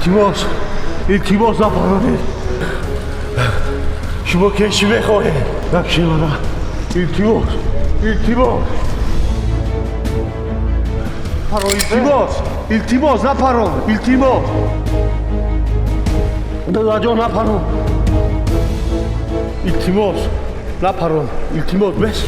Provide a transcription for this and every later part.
Илтимос, илтимос нафаронед. Шумо ки чӣ мехоҳед? Накшевара. Илтимос, илтимос. Паро, илтимос, илтимос напарон, илтимос. Дадаҷон напарон. Илтимос, напарон, илтимос бес.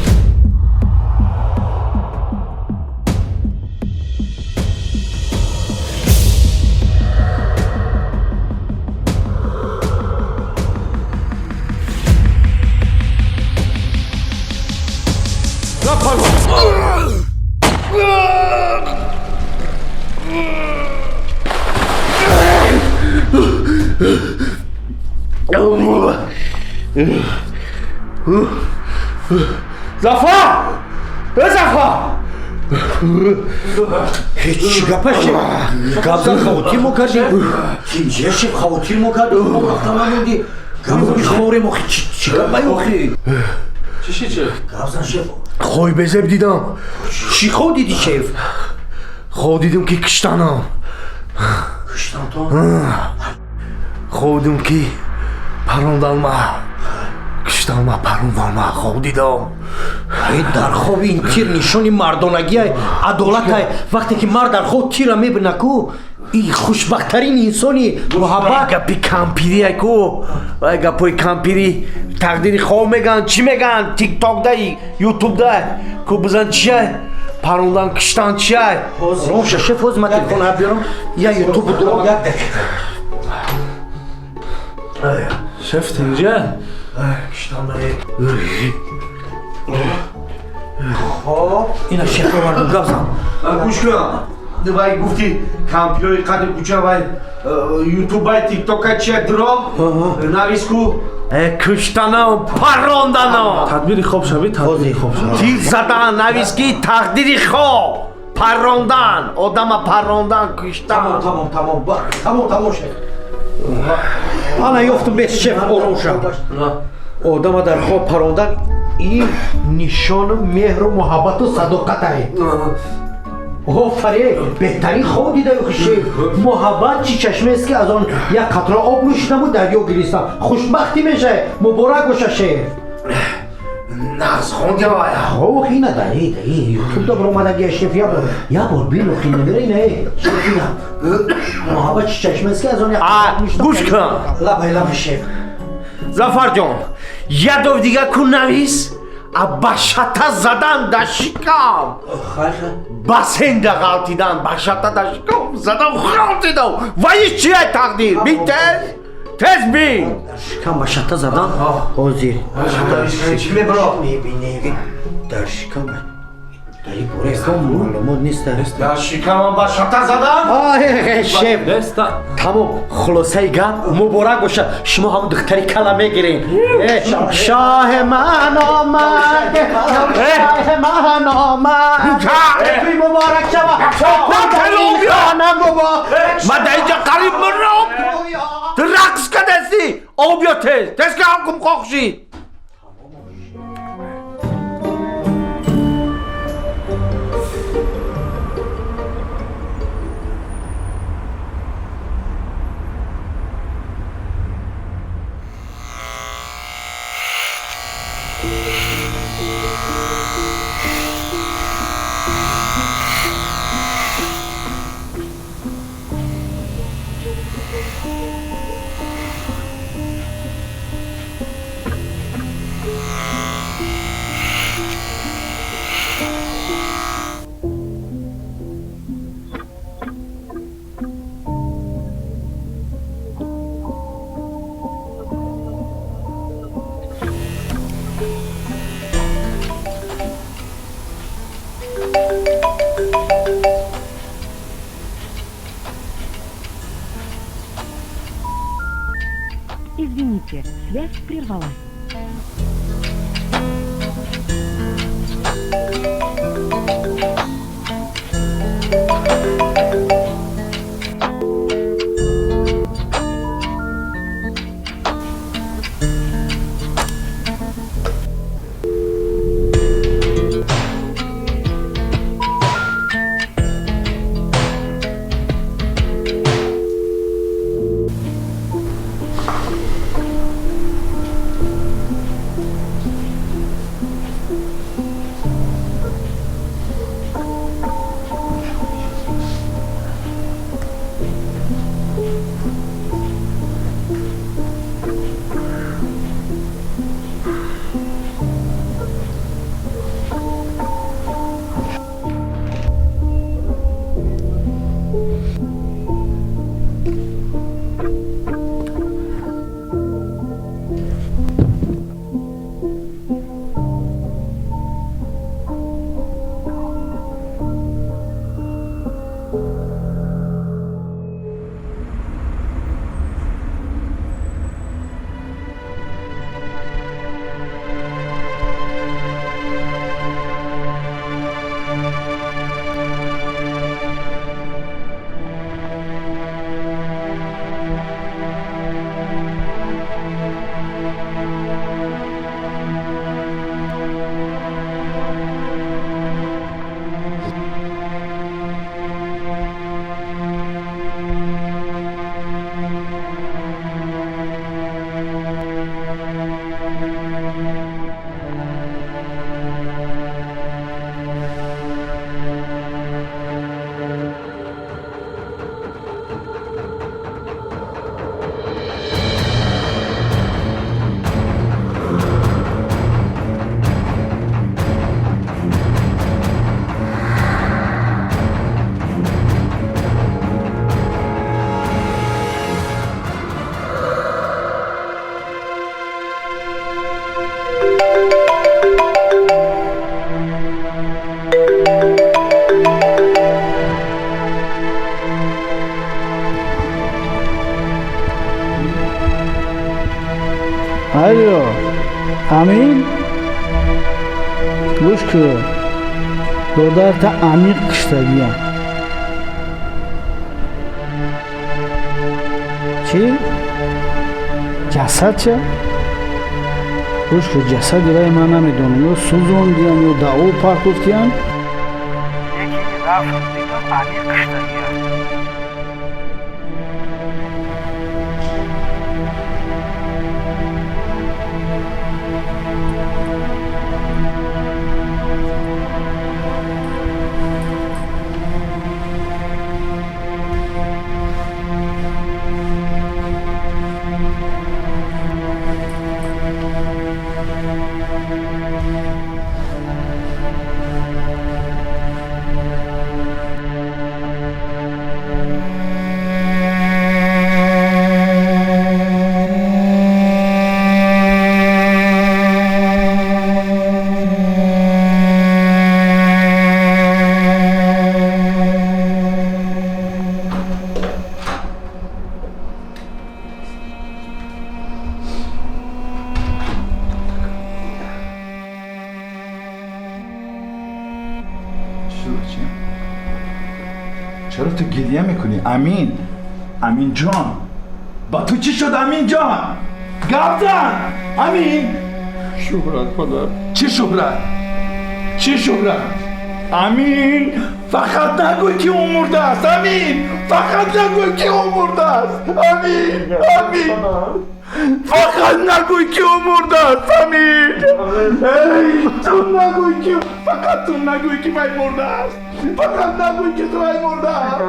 Зафар! Зафар! Ҳеҷ гапа шеф. Гапзан хавотир мо кардӣ. Тинҷия шеф хавотир мо кардӣ. Мо рафта намонди. Гапзан хворем охи. Чӣ гапай охи? Чӣ шид шеф? Гапзан шеф. Хой безеб дидам. Чӣ хоб дидӣ шеф? Хоб дидам ки киштанам. Киштантон? Хоб дидам ки паронданма. Киштанма, паронданма. Хоб дидам. Дар хоб ин тир нишони мардонагиай, адолатай. Вақте ки мард дар хоб тирра мебина ку, и хушбахттарин инсони муҳаббат. Гапи кампириай ку. Вай гапои кампири тақдири хоб меган, чӣ меган? Тиктокда, ютубда. Ку бизан чиай? Парондан киштан чиай? Роша шеф, ҳозир ман телефон биёрам. Я ютуб дурам як дақиқа. Шеф тинҷа? Киштан Хоб, ина шеф овардум гапзан. Гӯш кун. Вай гуфти кампирои қади куча вай ютубай тиктока чия дуром навис ку куштанам паронданам. Тадбири хоб шавӣ, тадбири хоб шавӣ. Тир задан навис ки тақдири хоб парондан, одама парондан, куштан. Тамом, тамом, тамом, тамом, тамом шеф. Ана ёфтум бес шеф ором шав. Одама дар хоб парондан ин нишону меҳру муҳаббату садоқатай. Офарин, беҳтарин хоб дида шеф. Муҳаббат чӣ чашмест ки аз он як қатра об нӯшидаму дарё гиристам. Хушбахтӣ мешавӣ. Муборак боша шеф. Нағз хондям вай. Ох, ина даи, даи, ютуб да баромадагия шеф, я бор, я бор бин охи намера ина э. Шеф ина. Муҳаббат чӣ чашмест ки аз он як қатра нӯшидам. Гӯш кун. Лабай, лабай шеф. Зафарҷон, як дов дига ку навис, а ба шата задан дар шикам. Басенда ғалтидан, ба шата дар шикам задан ғалтидам. Вай чия тақдир? Бин тез, тез бин. Дар шикам ба шата задан? Ҳозир. Чӣ мебро? Мебинем. Дар шикам дар ин бора ягон маълумот нест. Дар шикамам ба шата задан? Шеф. Тамом, хулосаи гап муборак бошад. Шумо ҳамон духтари кала мегирен. Шоҳи ман омад, шоҳи ман омад. Туй муборак шава. Ман дар инҷа қариб мурам. Ту рақс кардасти. Об биё тез. Тез ки ҳамкум қоқ шид. Извините, связь прервалась. Алло, Амин? Гӯш кун, додарта амиқ киштагиям. Чӣ? Ҷасад ча? Гӯш кун, ҷасади вай ман намедонам, ё сӯзондиям, ё даъво партофтиям. Лекин рафт дидам, амиқ киштагиям. چرا تو گریه میکنی امین؟ امین جان، با تو چی شد امین جان؟ گپ زن امین. شهرت پدر. چی شهرت؟ چی شهرت؟ امین فقط نگوی که اون مرده است. امین فقط نگوی که اون مرده است. امین، امین فقط نگوی که اون مرده است. امین ای تو نگوی که، فقط تو نگوی که من مرده است. فقط نگوی که تو مرده است.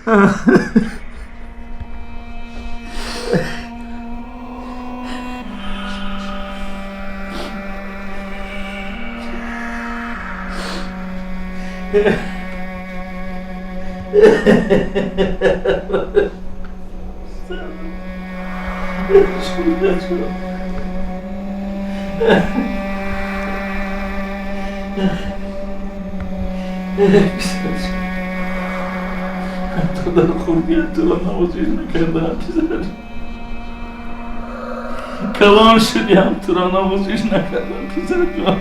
حتی در خوردی تو را نوازش نکردم پسر. کلان شدی هم تو را نوازش نکردم پسر جان.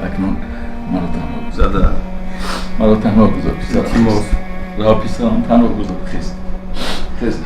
اکنون مرا تنها زده، مرا تنها گذار پسرم. را پسرم تنها گذار. خیز خیز.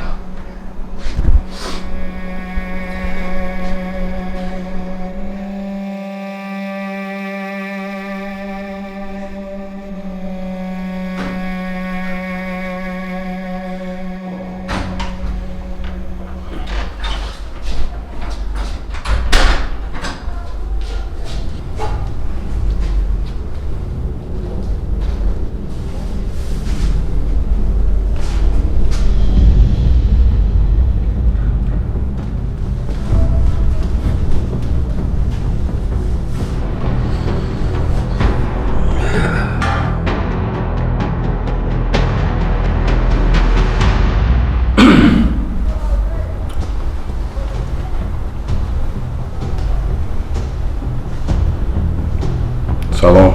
Салом.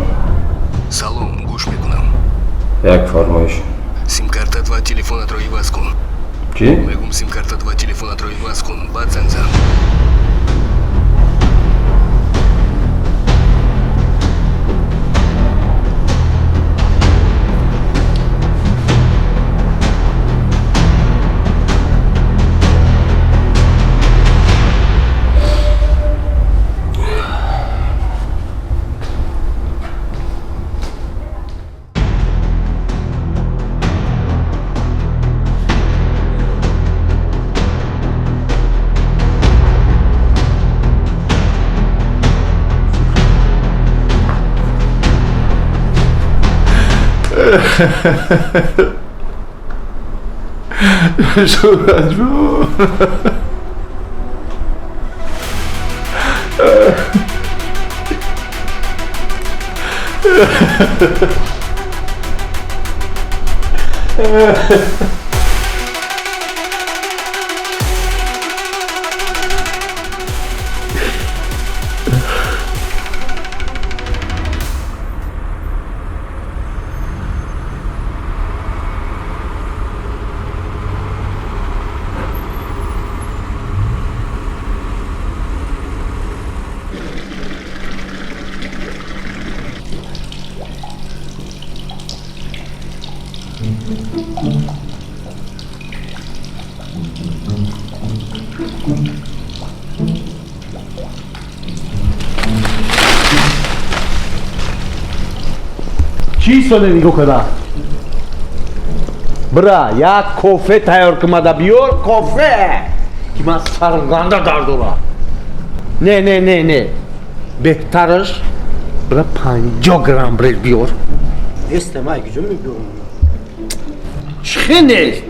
Салом, гӯш мекунам. Як фармоиш. Симкартат ва телефонатро иваз кун. Чӣ? Мегум симкартат ва телефонатро иваз кун, баъд занг зан. شوهر جون. Чӣ соде нигоҳ када? Бира, як кофе тайёр кимада биёр, кофе! Ки ман сарганда дард дорам. Не, не, не, не. Беҳтараш бира 50 грамм брез биёр. Нест, ман куҷо мебиёрам? Чӣ нест?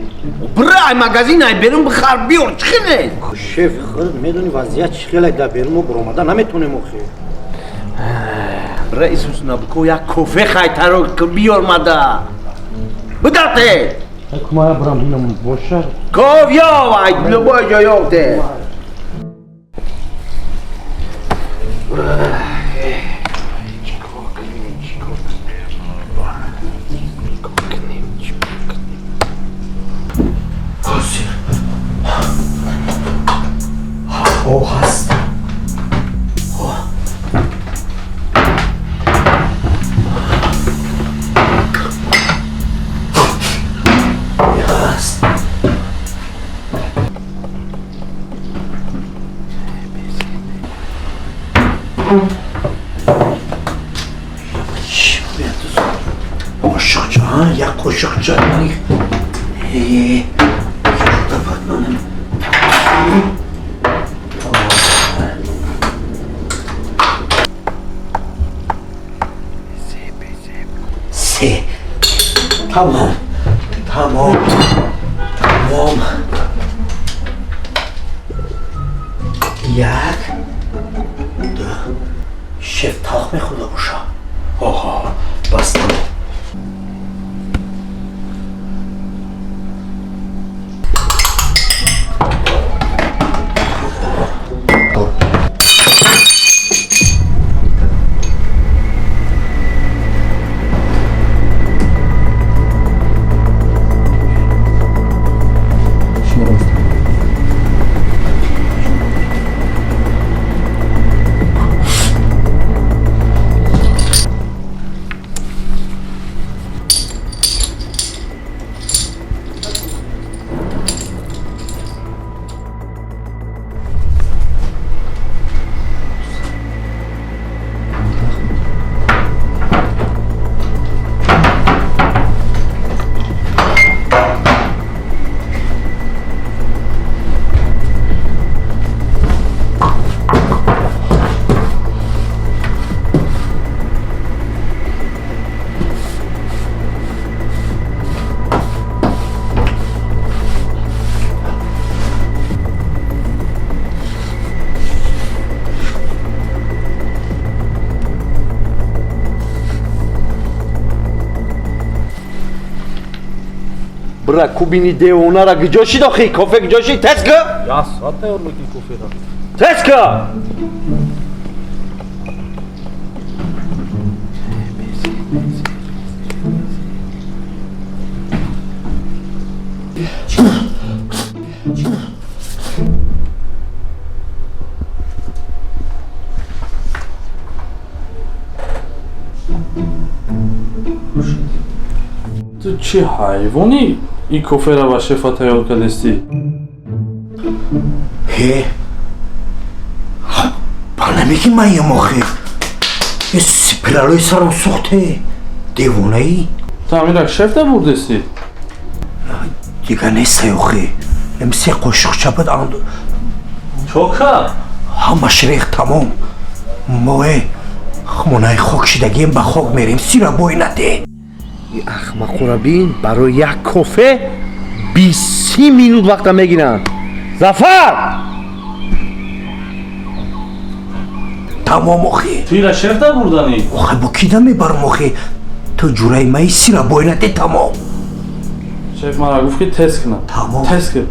Бира ай магазин ай берун бихар биёр, чӣ нест? Шеф, худ медонӣ вазъият чӣ хеле дар берун мо баромада наметонем охе. Бира Исус Набуко як кофе хайтаро биёр мада. Бидате! Кумая брам бинам боша. Ков ёв, ай любой ҷо ёвте. О, ҳаст. Қошиқча, як қошиқча. Се. Тамом. Тамом. Тамом. Як. Ду. Шеф талх мехӯрда боша. Оҳо, бас тамом. Бра, кубини девонара гиҷо шид охи? Кофе гиҷо шид? Тез ка! Як соат тайёр мекунӣ коферо. Тез ка! Ту чӣ ҳайвонӣ ин коферо ба шефа тайёр кардастӣ? Ҳе? Ба намегӣ маям охи? Е спиралои сарам сӯхте. Девонаӣ? Ту ҳаминак шеф набурдастӣ? Дигар нестай охи. Ем се қошиқча буд анд. Чо кард? Ҳамаш рех тамом. Мое хонаи хок шидагием ба хок мерем. Сира бой наде. Ахмақура бин, барои як кофе 20 минут вақта мегиранд. Зафар! Тамом охи. Ту ира шеф набурданӣ? Охи бо кида мебарам охи? Ту ҷураи маи сира бой наде тамом. Шеф мара гуфт ки тез кунам. Тамом. Тез кун.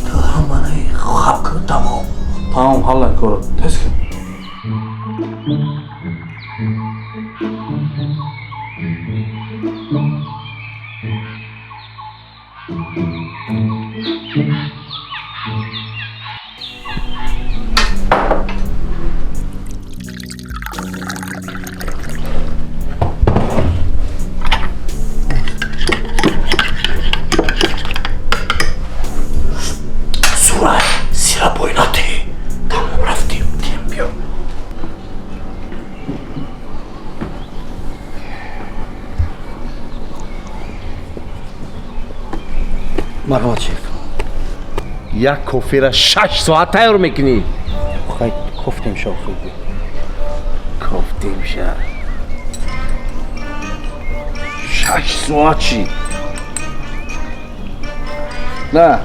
Ту ҳаманаи хаб кун тамом. Тамом, ҳалла корро. Тез кун. Сурай, сира бой наде. Тамом рафтем, тем биё. Марҳамат, шеф. Як коферо 6 соат тайёр мекунӣ. Хай, кофтем ша охи. Кофтем ша. 6 соат чӣ? На.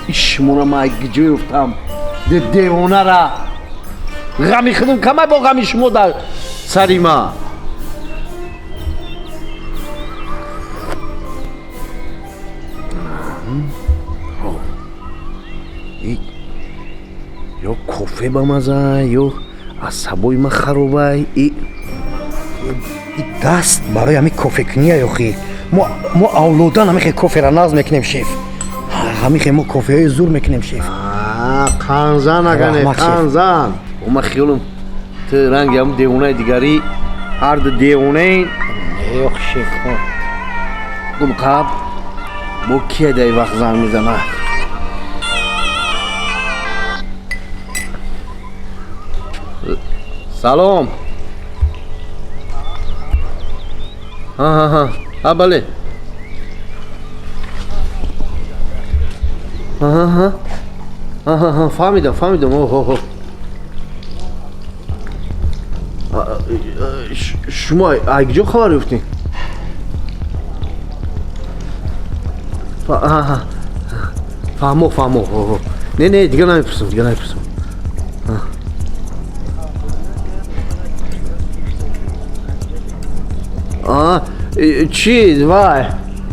Ишмона ман гиҷо ёфтам. Девонара. Ғами худам камай бо ғами шумо дар сари ма. Ё кофе ба маза, ё асабои ма харобай. И даст барои ҳамин кофекунӣ охи. Мо авлодан ҳамин хел коферо нағз мекунем, шеф. Ҳамин хел мо кофеҳои зур мекунем, шеф. Қанзан агане, қанзан. Ма хиёлам ту ранги ҳамун девонаи дигарӣ, ҳарду девонаин. Не, ох, шеф. Гум қаб, бо кия дар вақт занг мезанад? Салом. Ҳа, бале. Ҳа, фаҳмидам, фаҳмидам. Оҳо. Шумо ай куҷо хабар ёфтем? Фаҳмо, фаҳмо. Не, не, дигар намепурсам, дигар намепурсам. Чиз, вай,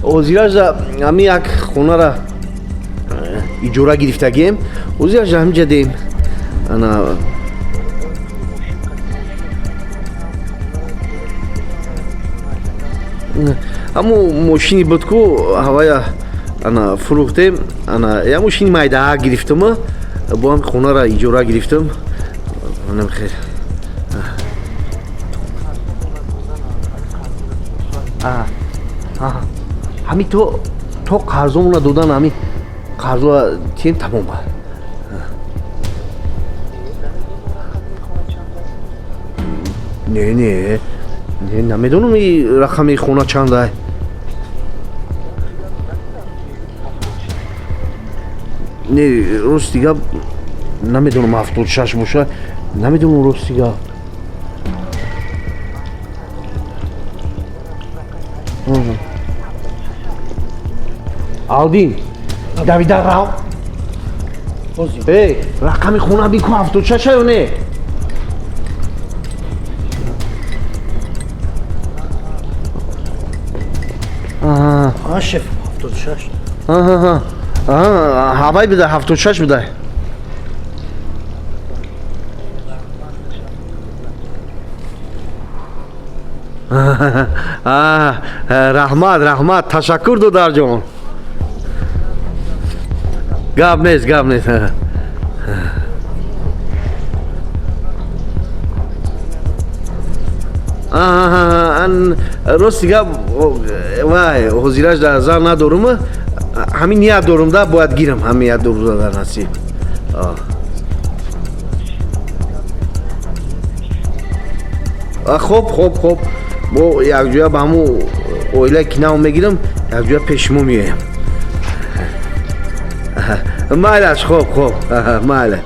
ҳозиража ҳами як хонара иҷора гирифтагием, ҳозиража ҳамиҷа дем. Ана ҳамун мошини буд ку, ҳавая ана фурӯхтем, ана як мошини майдаҳа гирифтам, бо ҳам хонара иҷора гирифтам. Анам хел. Ҳами то қарзомона додан, ҳами қарзоа тием, тамом ба. Не, не, не, намедонам и рақами хона чандай. Не, рости гап намедонам, 76 боша, намедонам рости гап. Алдин, давида рав. Эй, рақами хона бику, 76 ё не? Аҳа, шеф, 76. Аҳа, ҳавай бидай, 76 бидай. Раҳмат, раҳмат, ташаккур, додарҷон. Гап нест, гап нест. Рости гап, вай, ҳозираш дар зан надорум, ҳамин ният дорум да, бояд гирам, ҳамин ният дорум дар насиб. Хоб, хоб, хоб, бо якҷоя ба ҳамун оилае ки нав мегирам, якҷоя пеши мо меоям. Майлаш, хоб, хоб, майла.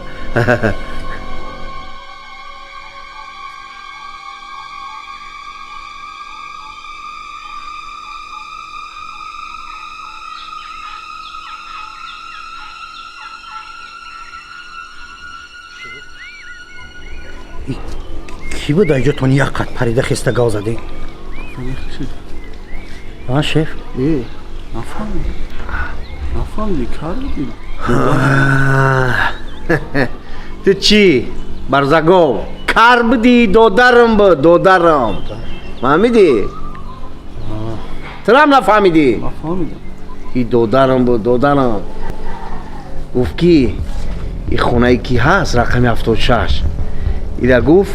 Кӣ буд айҷотон як қат парида хеста гав задӣ? А, шеф? Нафаҳмидӣ. Нафаҳмидӣ, кар будӣ. Ту чӣ, Барзагов? Кар будӣ, додарам буд, додарам. Фаҳмидӣ? Турам нафаҳмидӣ? Нафаҳмидам. И додарам буд, додарам. Гуфт ки и хонае ки ҳаст, рақами 76. Ира гуфт,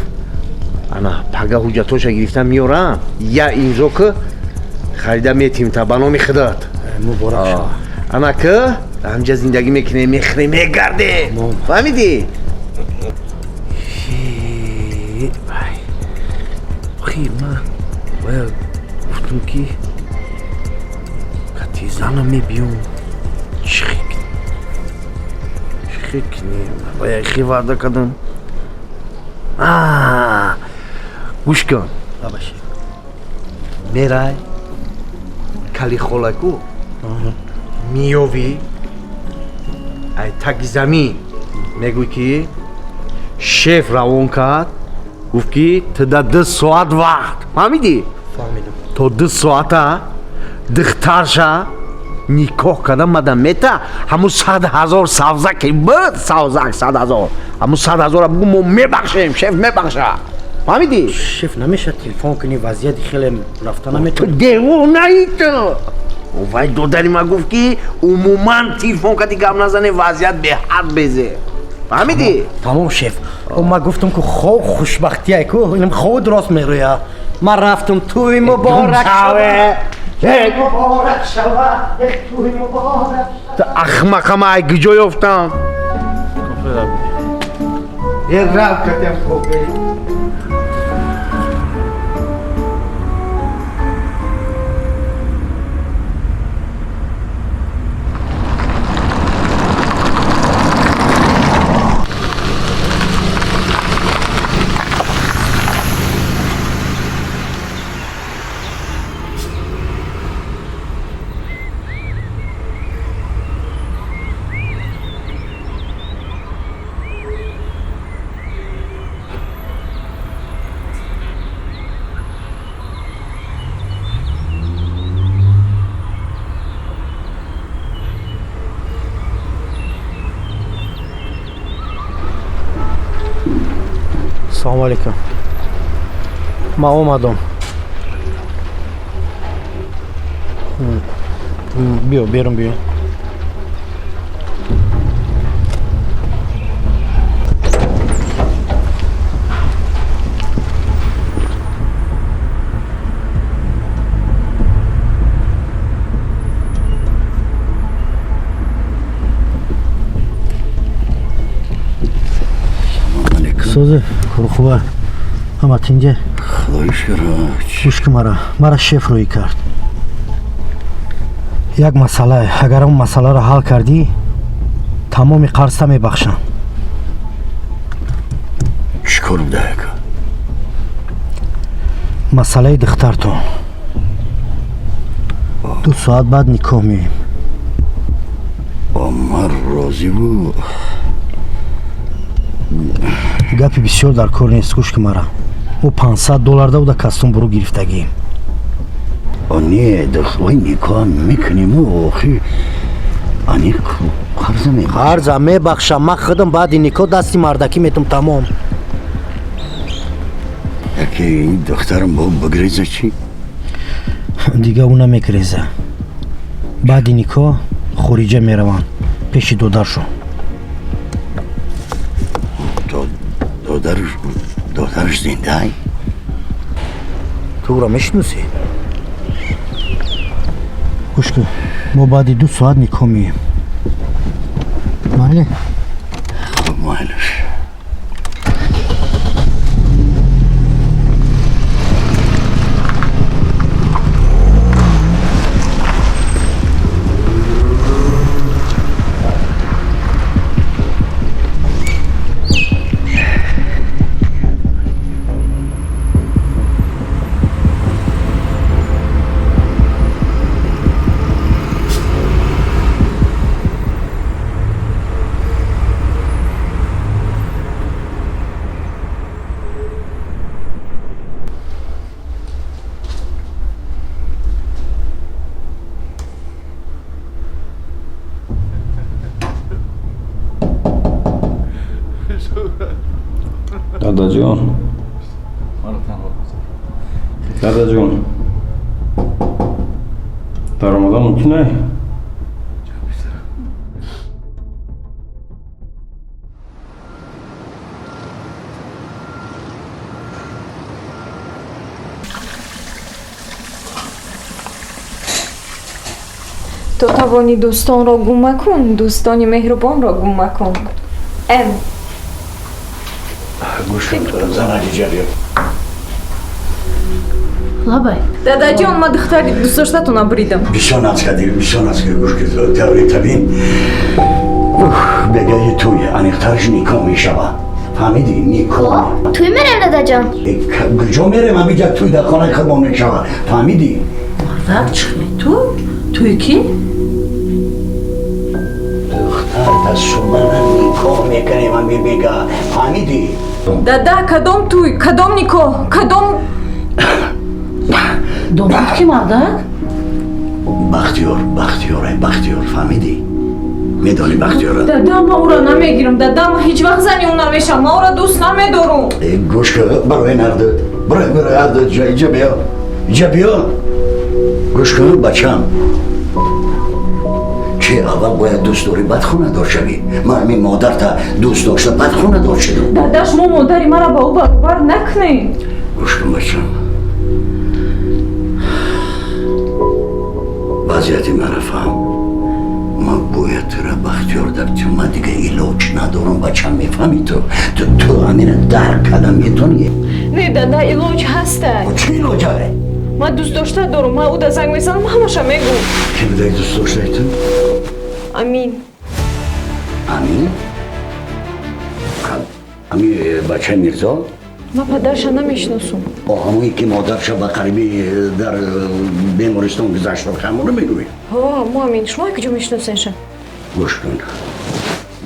ана пага ҳуҷҷатоша гирифта меорам, я имзо ки харида метим та ба номи худат. Муборак шуд. Ана ки ҳамҷа зиндагӣ мекунем, мехӯрем, мегардем. Фаҳмидӣ? Охи, ман бояд гуфтум ки кати занам мебиём. Чӣ кунем? Бояд хе ваъда кардам. Гӯш кун. Мерай кали холаку миёвӣ, ай таги замин мегӯй ки шеф равон кард, гуфт ки туда 2 соат вақт. Фаҳмидӣ? Фаҳмидам. То 2 соата духтарша никоҳ карда мада мета, ҳамун 100 000 савзаки буд, савзак 100 000. Ҳамун 100 000-ро бугӯ мо мебахшем, шеф мебахша. Фаҳмидӣ? Шеф, намешад телефон кунӣ, вазъияти хеле рафта наметавонӣ. Ту девонаи ту. Вай додари ма гуфт ки умуман телефон кардӣ гап назанӣ, вазъият беҳад безе. Фаҳмидӣ? Тамом, шеф. Ма гуфтам ку хоб хушбахтия ку, инам хоб рост мерӯя. Ман рафтам, туи муборак шава. Муборак шава, туи муборак. Ту ахмақа, ма ай куҷо ёфтам? Рав катям кофе. Салому алейкум. Ман омадам. Биё, берун биё. Сози курхува ҳама тинҷа. Худои шукр. Гӯш ки мара шеф рӯй кард. Як масъала, агар он масъаларо ҳал кардӣ, тамоми қарзта мебахшам. Чӣ кор буда яка? Масъалаи духтартон. 2 соат баъд никоҳ меоем. Ман розӣ бу. Гапи бисёр дар кор нест, гӯш ки мара. Мо $500 да буда кастум буру гирифтагием. Не, ой никоҳ мекунем, охи ани қарза мебахшам. Қарза мебахшам, ман худам баъди никоҳ дасти мардакӣ метум тамом. Яке ин духтарам бо бигреза чӣ? Дига ӯ намегреза. Баъди никоҳ хориҷа мераванд пеши додаршон. Додарш зиндай? Ту ӯро мешиносӣ? Гӯш кун, мо баъди 2 соат никоҳ меоем. Майли? Хуб, майлиш. Дадаҷон, дадаҷон, даромадан мумкин ай? Ту тавонӣ дӯстонро гум макун, дӯстони меҳрубонро гум макун. М. Гӯш кун, занак иҷа биё. Лабай. Дадаҷон, ман духтари дӯстдоштатона буридам. Бисёр наз кардӣ, бисёр наз кардӣ. Гӯш кун, таври табин. Бегаи туй, аниқтараш никоҳ мешава. Фаҳмидӣ? Никоҳ. Туй мерем, дадаҷон? Куҷо мерем? Ҳамиҷа туй дар хонаи худмон мешава. Фаҳмидӣ? Мардак, чихме ту? Туй кӣ? Духтар дар сумана никоҳ мекунем, ҳами бега. Фаҳмидӣ? Дада, кадом туй? Кадом никоҳ? Кадом Домод ки мардак? Бахтиёр, Бахтиёр, Бахтиёр, фаҳмидӣ? Медонӣ Бахтиёра? Дада, ман ӯро намегирам. Дада, ман ҳеҷ вақт зани ӯ намешавам. Ман ӯро дӯст намедорам. Гӯш кун, барои нарду. Барои барои ҳарду иҷа биё. Иҷа биё. Гӯш кун, бачам. Чи аввал бояд дӯст дорӣ, баъд хонадор шавӣ. Ман ҳамин модарта дӯст дошта, баъд хонадор шудам. Дада, шумо модари маро ба ӯ баробар накунед. Гӯш кун, бачам. Вазъияти маро фаҳм. Ман бояд тура Бахтиёр дабтим, ман дига илоҷ надорам, бачам, мефаҳмӣ ту? Ту ҳамина дарк карда метонӣ? Не, дада, илоҷ ҳастай. Чӣ илоҷае? Ман дӯст дошта дорам, ман ӯ да занг мезанам, ҳамаша мегӯм. Ки будай дӯст доштаи ту? Амин. Амин? Ами бачаи Мирзо? Ман падарша намешиносум. Ҳамое ки модарша ба қариби дар бемористон гузашт, ҳамоно мегӯӣ? Ҳо, ҳамо Амин. Шумо куҷо мешиносенша? Гӯш кун,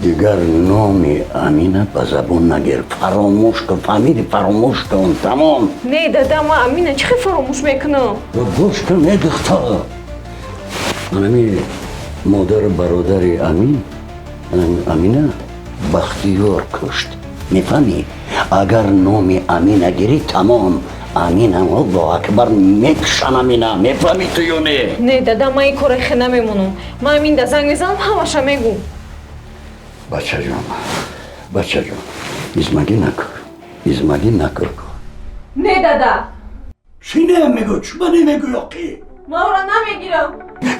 дигар номи Амина ба забон нагир, фаромӯш кун, фаҳмиди? Фаромӯш кун, тамом. Не, дада, ман Амина чӣ хел фаромӯш мекунам? Гӯш кун, э духтар, анами модару бародари Амин, Амина Бахтиёр кушт, мефаҳмӣ? Агар номи Амина гирӣ, тамом, Аминам, Аллоҳ акбар, мекушам Амина, мефаҳмӣ ту ё не? Не, дада, ман ин кора хе намемонам. Ман Амин да занг мезанам, ҳамаша мегӯм. Бачаҷон, бачаҷон, измагӣ накун, измагӣ накун. Не, дада. Чӣ намегӯ? Чӣ ба намегӯ ёқӣ? Ман ӯро намегирам.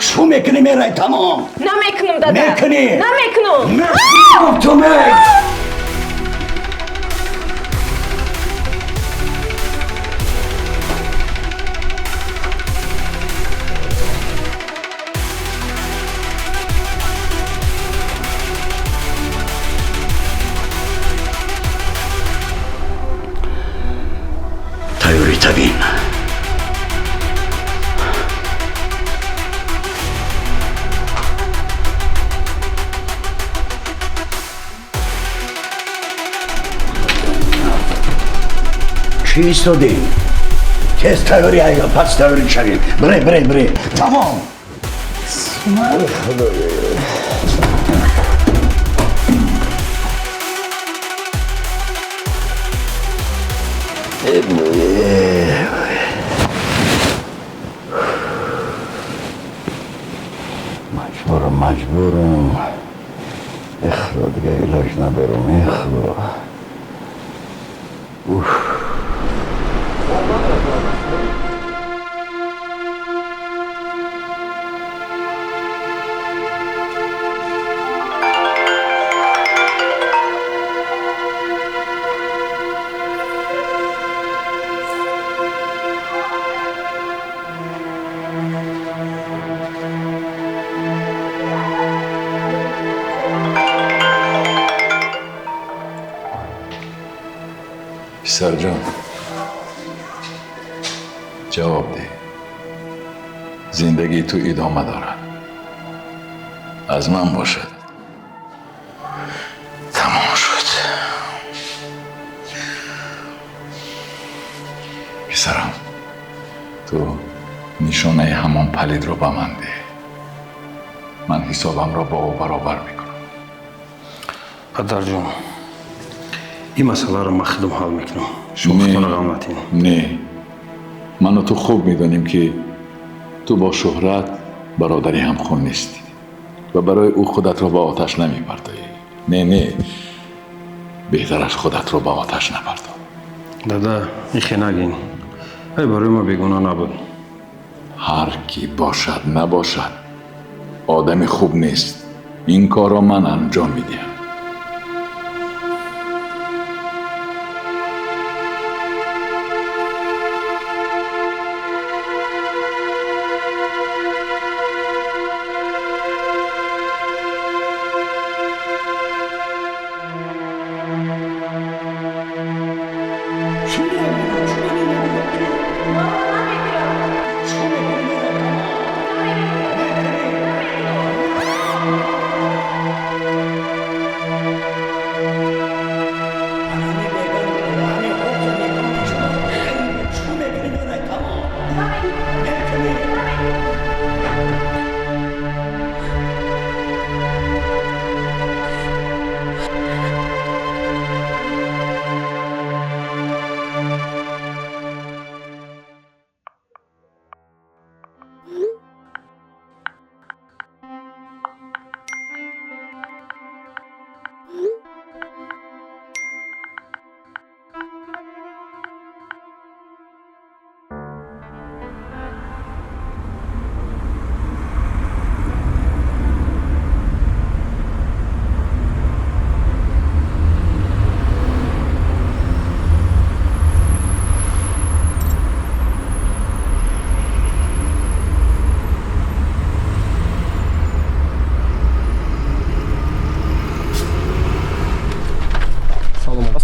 Шу мекунӣ, мерай, тамом. Намекунам, дада. Мекунӣ. Намекунам. Мекунам, ту мек. Тайёрӣ табин. Чӣ истодем? Тез тайёрӣ, пас тайёрӣ шавем. Бире, бире, бире, тамом. Худоё. Маҷбурам, маҷбурам. Э худо, дига илоҷ надорам, э худо. Уф. Писарҷон, ҷавоб деҳ. Зиндагии ту идома дорад. Аз ман бошад. Тамом шуд. Писарам, ту нишонаи ҳамон палидро ба ман деҳ. Ман ҳисобамро бо ӯ баробар мекунам. Падарҷон, ин масъаларо ман худам ҳал мекунам. Шумо худтонро ғам натиҳед. Не, ману ту хуб медонем, ки ту бо Шӯҳрат бародари ҳамхун нестӣ ва барои ӯ худатро ба оташ намепартоӣ. Не, не, беҳтараш худатро ба оташ напарто. Дада, ихе нагин. Ай барои ма бегуна набуд. Ҳар кӣ бошад набошад, одами хуб нест. Ин корро ман анҷом медиҳам.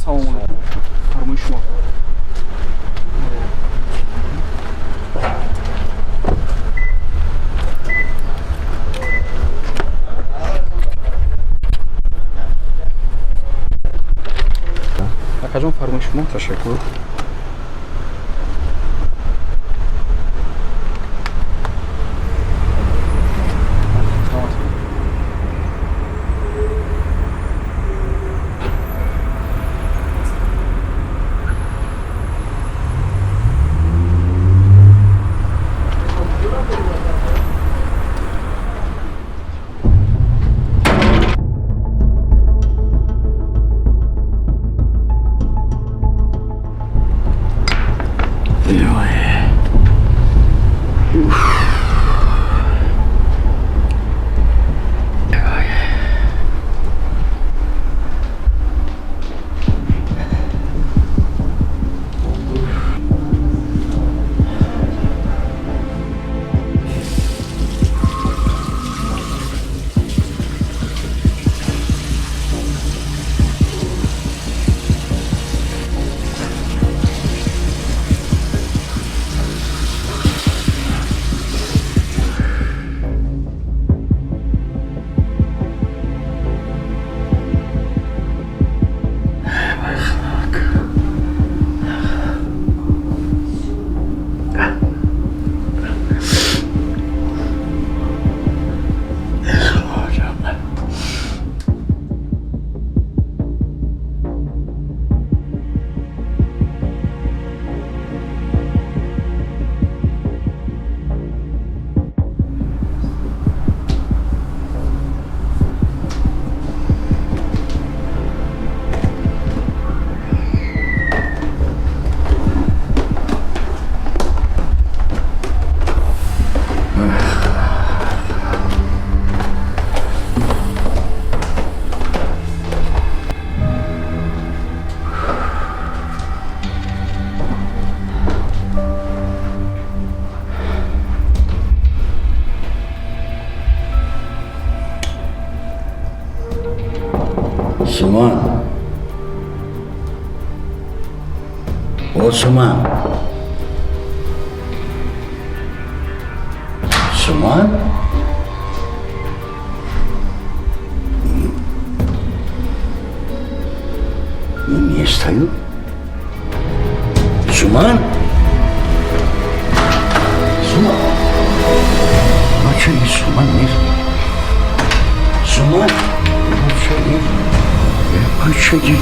Ассалому алайкум. Фармои шумо. Акаҷон, фармои шумо. Ташаккур. Суман. О, Суман. Суман? Не стою. Суман? Суман? Бача, не Суман, не. Суман? Бача, не. Бача, не.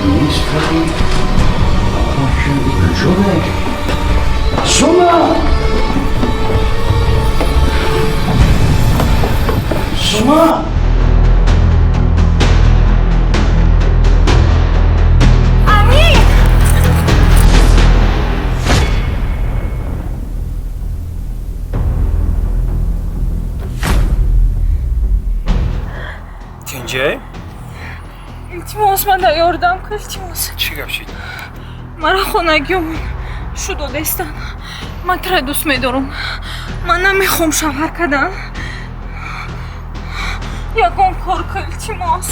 Не стою. Бача, не. Суман! Суман! Тинҷай? Илтимос, ман дар ёрдам кар, илтимос. Чӣ гап шид? Мара хонагиёмон шудо дестан. Ман тура дӯст медорам. Ман намехоҳам шавҳар кардан. Ягон кор кар, илтимос.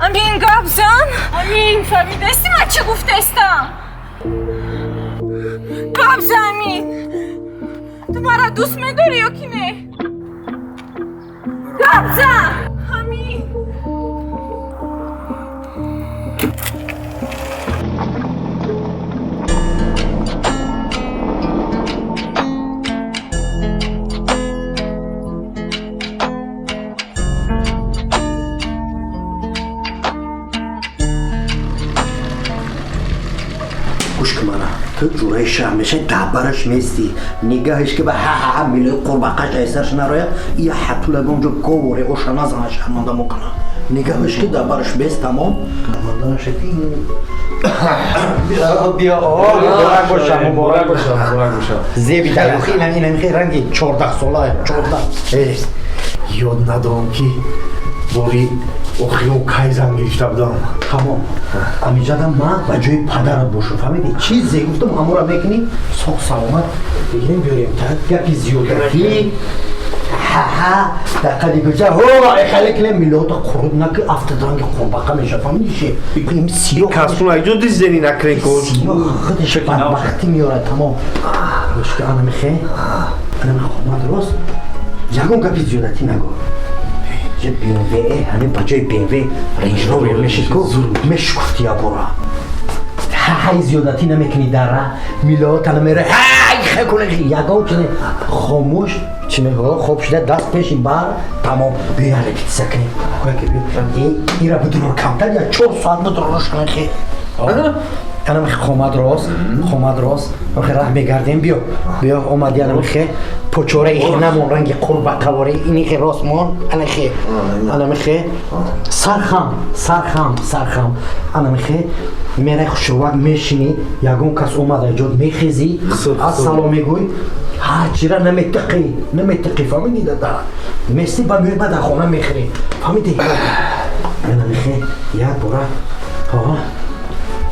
Амин, гап зан. Амин, фаҳмидасти ман чӣ гуфтаистам? Гап зан, Амин. Ту мара дӯст медорӣ ё ки не? Гап зан! Амин! Гӯш кун мана, ту ҷураи шаҳр мешавӣ, даҳбараш мести, нигаҳеш ки ба ҳа-ҳа-ҳа милои қурбақаш айсарш нарояд, ия ҳатулагон ҷо говори оша назана шарманда мокана. Нигаҳеш ки даҳбараш бест, тамом. Шарманда нашавӣ. Биё, муборак боша, муборак боша, муборак боша. Зеби дарухи ина ин ранги 14 сола, 14. Ёд надорам ки бори охирон кай зан гирифта будам. Тамом. Амиҷадам ман ба ҷои падарат бошам, фаҳмидӣ? Чизе гуфтам, ҳамора мекунӣ, соғ саломат бигирем биёрем. Та гапи зиёдатӣ Ҳа, дар қади кӯча ҳо хеле киле миллиота қурут наки автодранги қурбақа меша, фаҳмидӣ шеф? Ин сиёҳ касун айҷо дизени накрен кор. Сиёҳ худаш бадбахтӣ меорад тамом. Гӯшка ана мехе. Ана мехомад рост. Ягон гапи зиёдатӣ нагӯ. Ҷа BMW, ҳамин ба ҷои BMW Range Rover мешид ку мешукуфти ябора. Ҳай зиёдатӣ намекунӣ дара, миллиота намера. Ҳай хекуне ягон чизе хомӯш чӣ мегӯ хоб шуда даст пеши бар тамом. Биё як репетитсия кунем. Ки биё ира бидурор камтар я 4 соат бидурорш кунем хе. Ана мехе хомад рост, хомад рост. Охе раҳ мегардем биё. Биё омади ана мехе почора ихе намон ранги қурбақаворе ин ихе рост мон ана хе. Ана мехе сархам, сархам, сархам. Ана мехе мерай хушрувак мешинӣ, ягон кас омада ҷод мехезӣ, ассалом мегӯй, ҳарчира наметиқӣ, наметиқӣ, фаҳмидӣ дада? Мести ба меои ба дар хона мехӯрӣ, фаҳмидӣ? Ана мехе як бора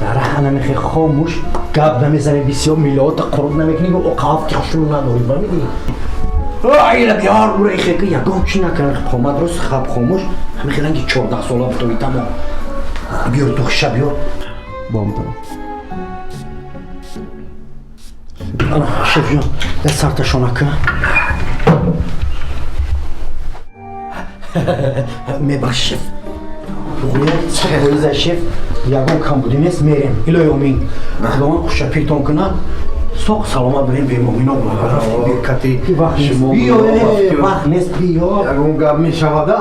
дар ана мехе хомӯш гап намезанӣ бисёр миллиота қурут намекунӣ, оқафти хушрӯ надорӣ, фаҳмидӣ? Ила биёр ура ихе ки ягон чӣ накунӣ, қомат рост хаб хомӯш, ҳамихе ранги 14 сола бутои тамом. Биёр тухша биёр. Бомба. Ана шеф ҷон, даст сарташонака. Мебахш шеф. Туғрият шеф, ягон камбудӣ нест, мерем. Илоҳи омин. Худованд хушапиртон кунад. Соқ саломат бирем бемомино Бекати вақт нест. Биё, вақт нест, биё. Ягон гап мешавада.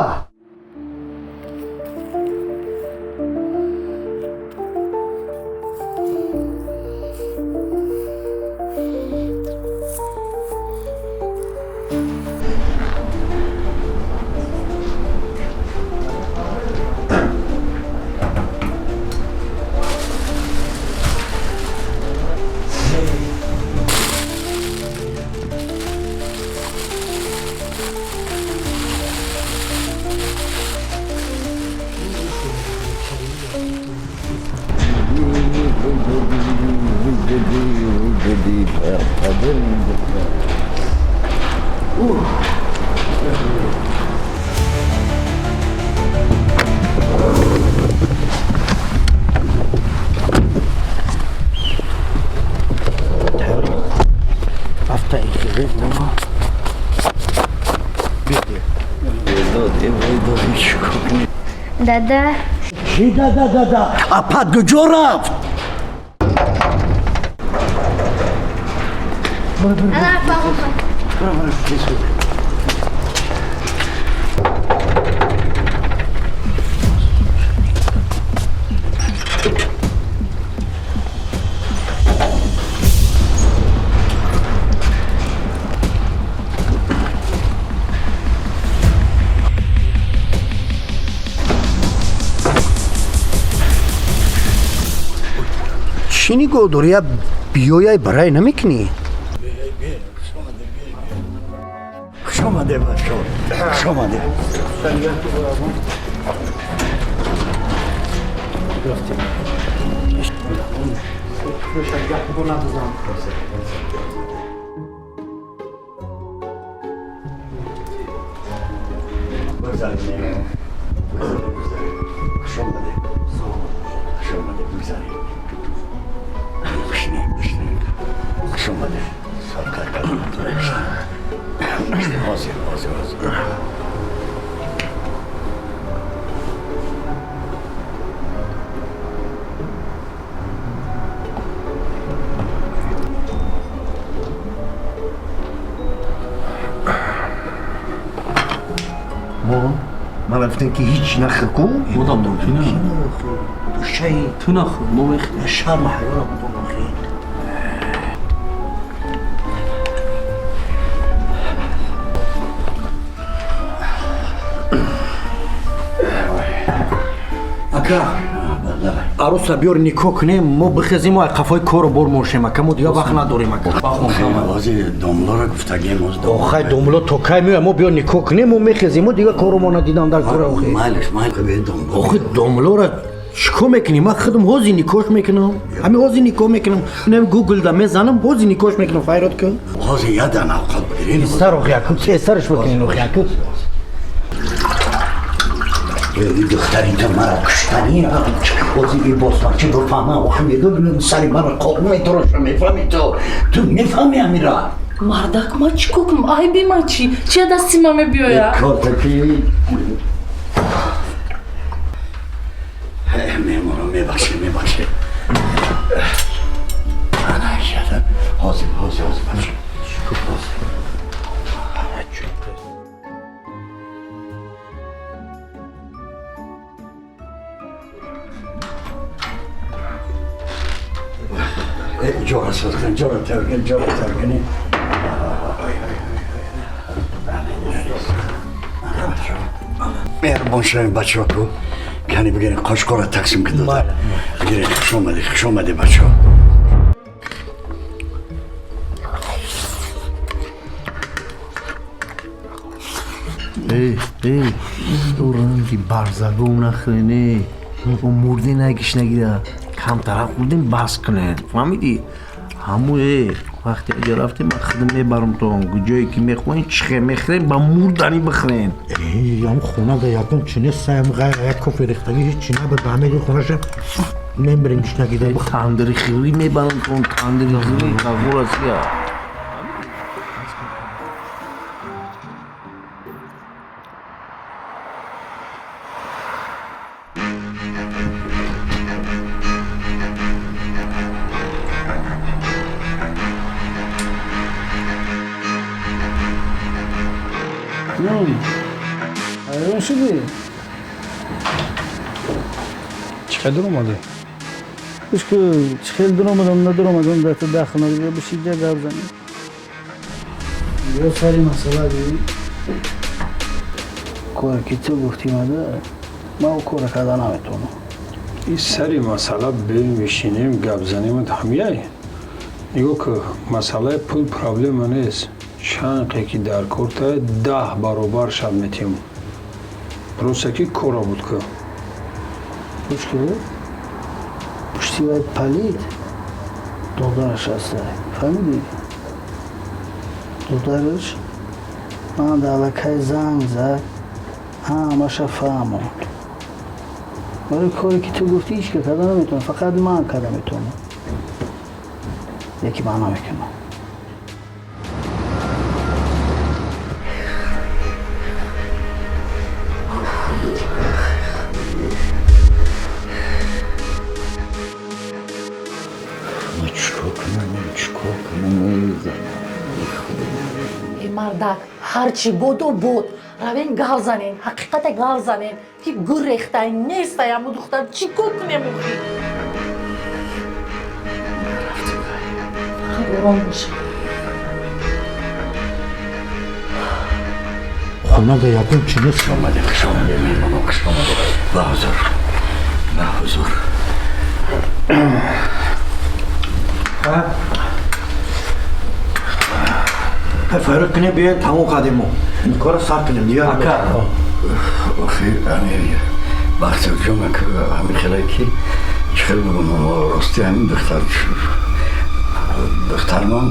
Дада. Чӣ дада дада? Апа куҷо рафт? Чӣ нигоҳ дорӣ? Я биёяй барай намекунӣ? Хуш омаде, бачо. Хуш омаде. Хуш омаде. Хуш омаде, бигзаред. Хуш омаде. Саркар кардам. Ҳозир, ҳозир, ҳозир. Ман гуфтем ки ҳеҷ нахӯр ку. Модам мумкин а? Шай. Ту нахӯр, мо мехӯрем. Шарму ҳаёро будум охи. Ака, аруса биёр никоҳ кунем, мо бихезем ай қафои кору бор мошем, ака, мо дигар вақт надорем, ака. Ҳозир домлоро гуфтагем оз. Охай домло то кай меояд, мо биёр никоҳ кунем, мо мехезем, мо дигар кору мо надидам дар кора охи. Майлаш, майл, домло. Охи домлоро Чикор мекунӣ? Ман худам ҳозир никоҳ мекунам. Ҳамин ҳозир никоҳ мекунам. Нем Гуглда мезанам, ҳозир никоҳ мекунам. Файрод кун. Ҳозир ядан авқот бигирин. Тезтар охи аку, тезтарш бикунин охи аку. Эй духтари ту мара куштанӣ. Ҳозир ин босмачӣ бифаҳма, охи медонам сари мара қоқ метароша, мефаҳми ту? Ту мефаҳми амира? Мардак, ма чӣ кор кунам? Айби ма чӣ? Чи дасти ма мебиёяд? Кортаки меҳмонам, мебахшед, мебахшед. Ана шада. Ҳозир, ҳозир, ҳозир, бача. Ҳозир. Ҷора соз кун, ҷора тайёр кун, ҷора тайёр кунӣ. Меҳрубон шавем, бачаҳо ку. Кани бигирен, қошқора тақсим кун дода. Бигирен, хуш омадӣ, хуш омадӣ, бачаҳо. Эй, эй, ӯ ранги барзагов нахӯрен, эй. Ӯ мурде нагиш нагира. Камтара хӯрдем, бас кунед. Фаҳмидӣ? Ҳаму э, вақте аҷа рафтем, ман худам мебарам то он ҷое ки мехоҳем, чихе мехӯрем, ба мурданӣ бихӯрем. Эй, ам хона да ягон чи нест, саям ғайр як кофе рехтагӣ ҳеҷ чи набуд, ба ҳамаи хонаша мемирем гишнагида. Тандири хирӣ мебарам то он тандири хирӣ, қағурасия. Ҳайрон шудӣ? Чӣ хел дуромадӣ? Гӯш ку, чӣ хел дуромадам, надуромадам, дар ту дахл надорӣ, бишида гап занем. Ё сари масъала гӯӣ, коре ки ту гуфтӣ мада, ман ӯ кора карда наметавонам. Ин сари масъала бемешинем, гап занем, ҳамяй. Нигоҳ ку, масъалаи пул проблема нест. Чанқе ки дар корта 10 баробар шаб метиҳем. Просто ки кора буд ку. Гӯш ку, пушти вай палид додараш ҳастай, фаҳмидӣ? Додараш ман дар аллакай занг зад, ҳамаша фаҳмонд. Барои коре ки ту гуфтӣ ҳеҷ ка карда наметавонам, фақат ман карда метавонам. Яке ман намекунам. Мардак, ҳарчи боду буд, равен гал занен, ҳақиқата гал занен, ки гурехтай, нестай аму духтар, чӣ кор кунем охи? Фақат ором боша. Хона да ягон чи нест. Хуш омадӣ, хуш омадӣ, меҳмонон, хуш омадӣ. Ба ҳузур, ба ҳузур. Файрод кунем, биёем тамом кардем мо. Кора сар кунем дигар. Ака. Охи, ами Бахтиёр ҷон, ҳамин хеле ки чӣ хел бигӯм, рости ҳамин духтар духтармон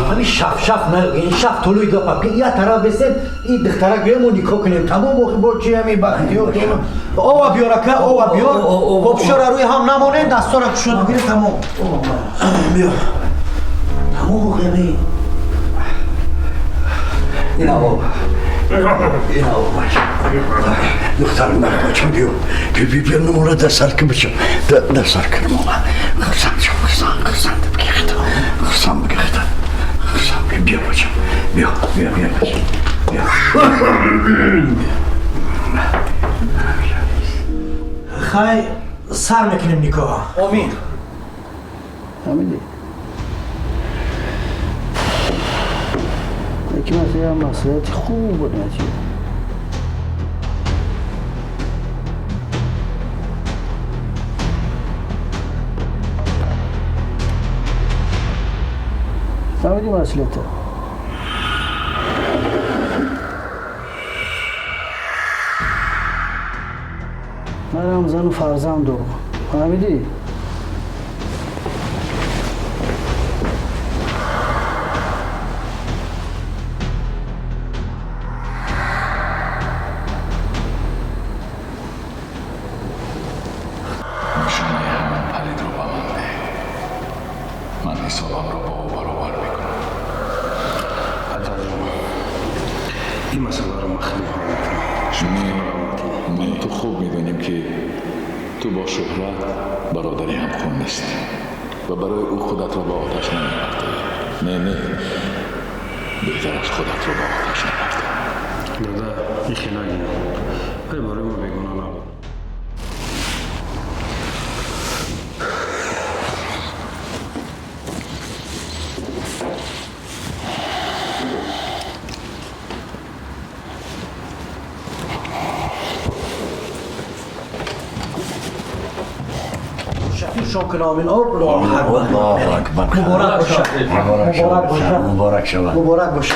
ҳамин шаф-шаф ин шаф тулӯи гапа ки я тараф бесем, ин духтара гӯем мо никоҳ кунем. Тамом охи бо чи ҳамин Бахтиёр ҷон. Ова биёр ака, ова биёр. Обшора рӯи ҳам намонем, дастора кушод бигирем, тамом. Биёр. Тамом охи ҳамин. Ина об. Ина об бача. Духтарам бачам биё. Биё, биё, намура дар сар кун бачам. Дар сар кун намура. Хурсанд шав, хурсанд, хурсанд бигиред. Хурсанд бигиред. Хурсанд биё бачам. Биё, биё, биё бачам. Биё. Хай, сар мекунем никоҳ. Омин. Фаҳмидӣ? Яке масъала маслиҳати хуб буд натиҷа. Фаҳмидӣ маслиҳата? Манам зану фарзанд дорам. Фаҳмидӣ? Нишонаи ҳамон палидро ба ман деҳ. Ман ҳисобамро бо ӯ баробар мекунам. Падарҷон, ин масъаларо ман хеле ҳал мекунам. Не, ман ту хуб медонем, ки ту бо Шӯҳрат бародари ҳамхун нестӣ ва барои ӯ худатро ба оташ намепартоӣ. Не, не, беҳтараш худатро ба оташ напартоӣ. Дада, ин хел нагирам. Вале барои мо бегуна набуд. شکر الله اکبر. مبارک باشه. مبارک باشه. مبارک شود. مبارک باشه.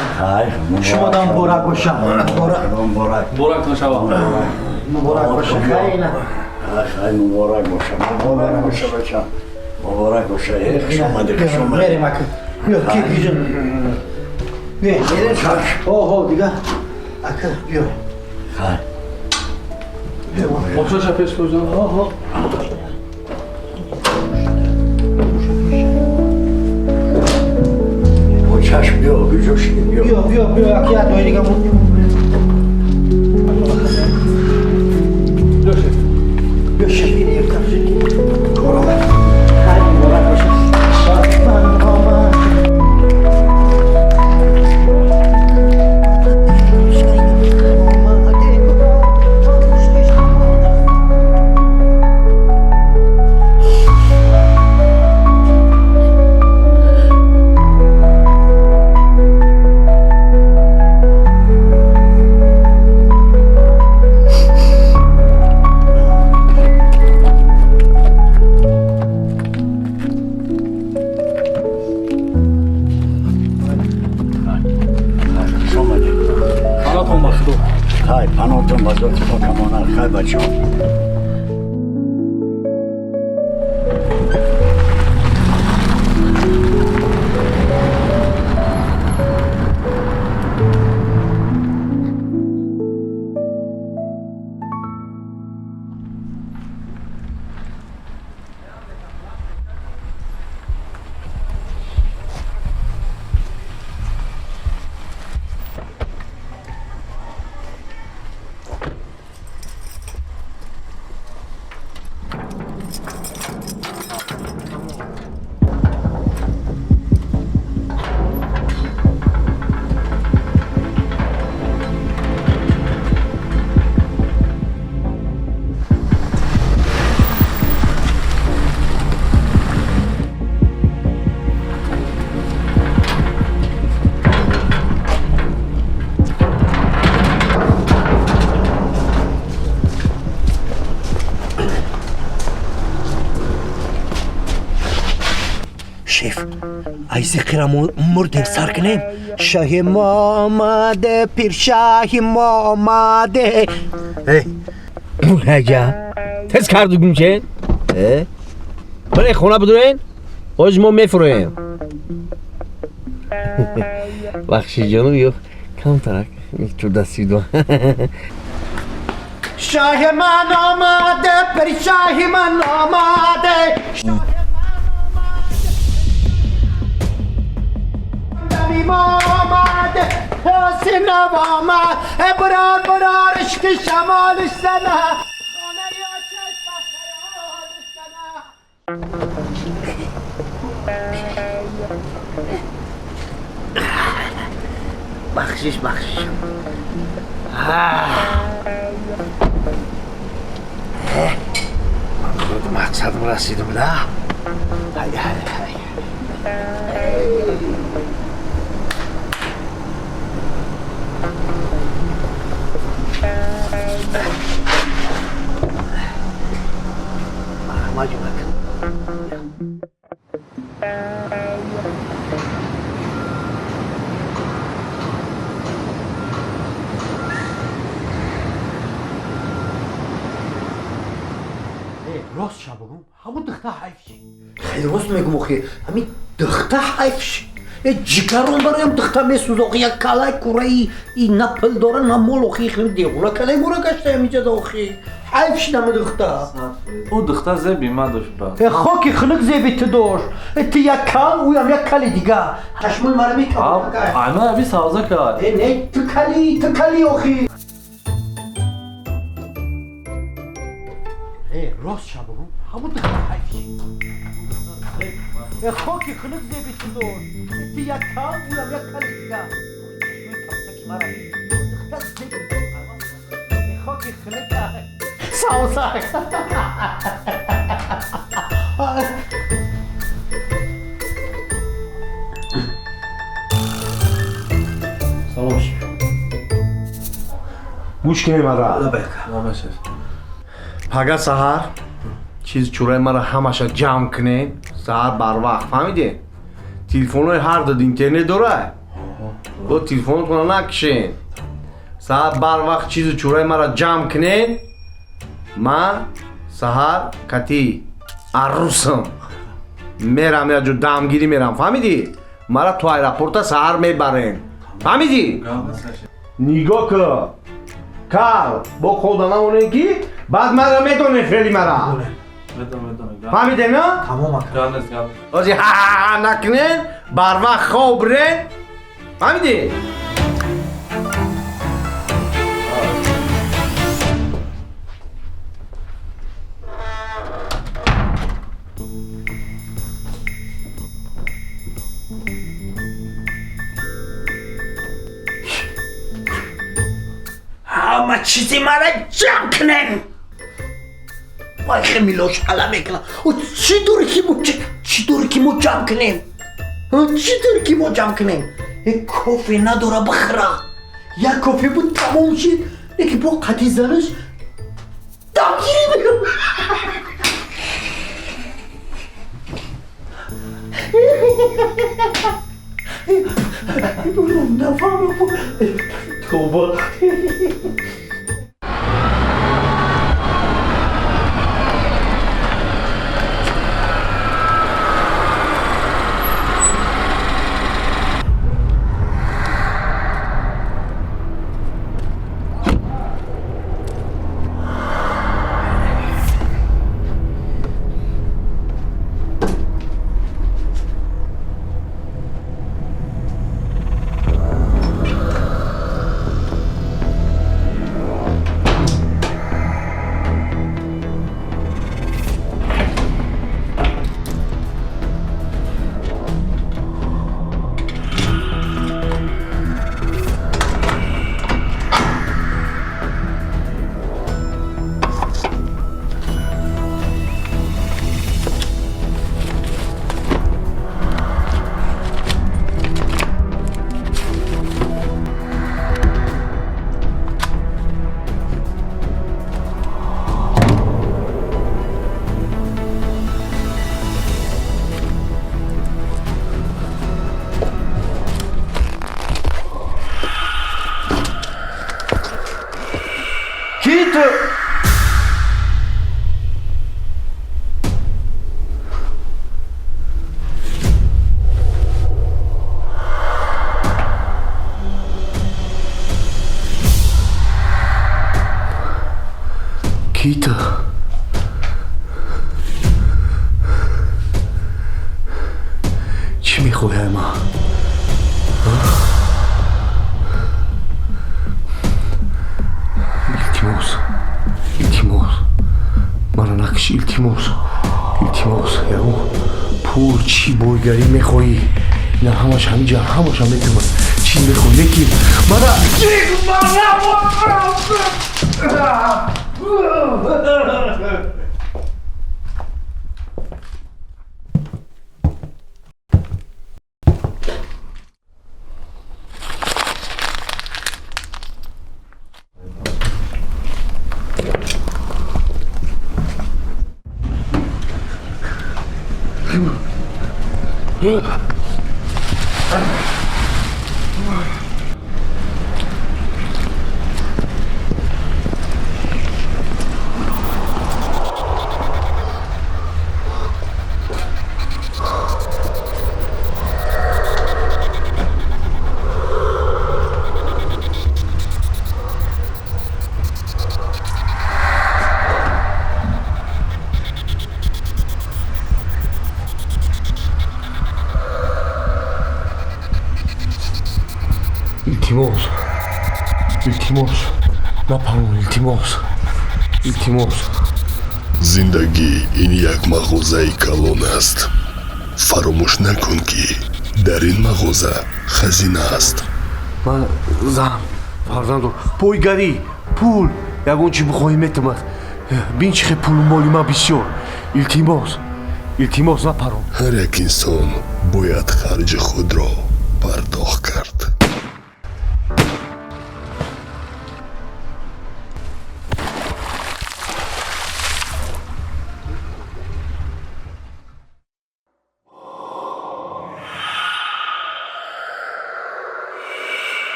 شما دام مبارک باشه. مبارک. مبارک. مبارک باشه. مبارک باشه. خیلی خیلی مبارک باشه. مبارک باشه بچه. مبارک باشه. خوش اومدی. خوش اومدی. بریم اکو. بیا کی بیجون. بیا. اوه دیگه. اکو بیا. خیر. مبارک پیش کجا؟ اوه. چشم بیا بیا بیا بیا بیا بیا اکی دوی دیگه بود. بیا شفیق یک تفسیر کارا خیلی مبارک باشه. من آمد شیف ایزی قیرا مردیم سر کنیم. شاه ما آمده، پیر شاه ما آمده. عجب تز کردو گمچه برای خونه بدورین باز ما میفرویم. بخشی جانم یو کم ترک تو دستی دو. شاه من آمده، پیر شاه من آمده. آمده حسین آمد، برار برار عشق شمالش زنه، خانه آتش به خیالش زنه. بخشش بخشش. من مقصدم رسیدم. نه های های های. Рост ша бигӯм, ҳамун духта ҳайф шид. Хеле рост мегӯм, охи, ҳамин духта ҳайф шид. Э ҷигарон бароям духта месӯз, охи, як калай кураи и на пул дора, на мол, охи, хеле девона калай мора гашта ҳаминҷада, охи. Ҳайф шид ҳамин духта. Ӯ духта зеби ман дошт ба. Э хоки хунук зеби ту дошт. Э ту як кал, ӯям як кали дига. Чашмои мара мекаб. Ана аби савза кард. Э не, ту кали, ту кали, охи. Э рост ша бигӯм, ҳамун духта ҳайф шид. Э хоки хунук зеби ту дошт. Э ту як кал, ӯям як кали дига. Чашмои кабутаки мара духта зеби ту. Э хоки хунук. Савзак. Салом. Гӯш кунед мара. Пага саҳар чиз чӯраи мара ҳамаша ҷамъ кунед, саҳар барвақт, фаҳмидед? Телефонҳои ҳар дод интернет дора? Бо телефонотонро накушен. Саҳар барвақт чизу чӯраи мара ҷамъ кунед, ман саҳар кати арӯсам мерам як ҷо дамгирӣ мерам, фаҳмидӣ? Мара то аэропорта саҳар мебарем, фаҳмидӣ? Нигоҳ кун, кал бо хода намонем ки баъд мара медонем феъли мара. Фаҳмидем, на? Ози ҳа накунем, барвақт хоб рен, фаҳмидӣ? Ҳама чизи мара ҷамъ кунем. Вай хемилош ала мекунам. Чӣ дори ки мо чӣ дори ки мо ҷамъ кунем? Чӣ дори ки мо ҷамъ кунем? Э кофе надора бихӯра. Як кофе буд тамом шид, лекин бо қати занаш дамгирӣ мекунам. Нафаҳмам. Тавба. Кита. Чӣ мехоҳӣ ма? Илтимос, илтимос, мара накш, илтимос, илтимос. Ягон пул чӣ бойгарӣ мехоҳӣ? Ина ҳамаш ҳамиҷа, ҳамаша метавон. Чӣ мехоҳӣ? Лекин мара Илтимос, напарон, илтимос, илтимос. Зиндагӣ ин як мағозаи калон аст. Фаромӯш накун, ки дар ин мағоза хазина аст. Ман зан, фарзанд дорам. Бойгарӣ, пул, ягон чӣ бихоҳӣ, метавонад. Бин, чӣ хел пулу моли ман бисёр. Илтимос, илтимос, напарон. Ҳар як инсон бояд харҷи худро пардохт кард.